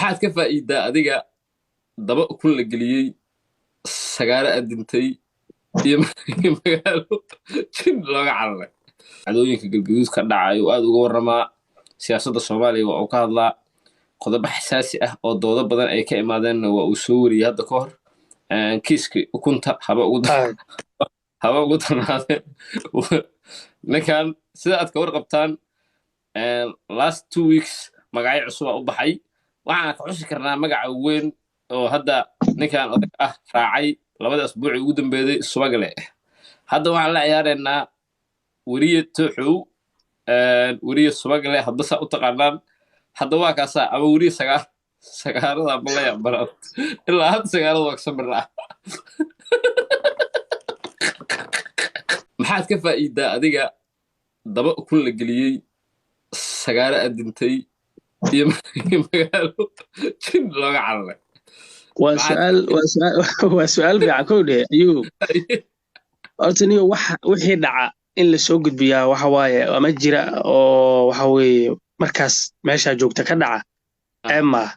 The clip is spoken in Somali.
Maxaad ka faa'iidaa adiga daba ukun la geliyey, sagaaro aad dintay iyo magaalo jin looga cararay? Cadooyinka Galgaduud ka dhacay uu aad uga warramaa, siyaasadda Soomaaliya waa uu ka hadlaa, qodobo xasaasi ah oo doodo badan ay ka imaadeenna waa uu soo wariyey hadda ka hor. Kiiskii ukunta haba ugu darnaadeen. Ninkan sida aad ka warqabtaan, last 2 weeks magacyo cusub aa u baxay. Waxaan ka xusi karnaa magaca weyn oo hadda ninkan odag ah raacay labada asbuuci ugu dambeeyey, Subagle. Hadda waxaan la ciyaaraynaa Weriye Tooxow, Weriye Subagle, hadba saa u taqaanaan. Hadda waa kaasaa ama weriye sagaarada ma la yaabanaad? Ilaa hadda sagaarada waa kasamirnaa. Maxaad ka faa'iidaa adiga daba ukun la geliyey, sagaaro aad dintay iyo magaalo jin looga cararay? Waa su'aal, waa su'aal, waa su'aal fiican. Kow dheh ayuu horta niyo wax wixii dhaca in la soo gudbiyaa waxa waaye ama jira oo waxa weeye markaas meeshaa joogta ka dhaca ceeb maaha.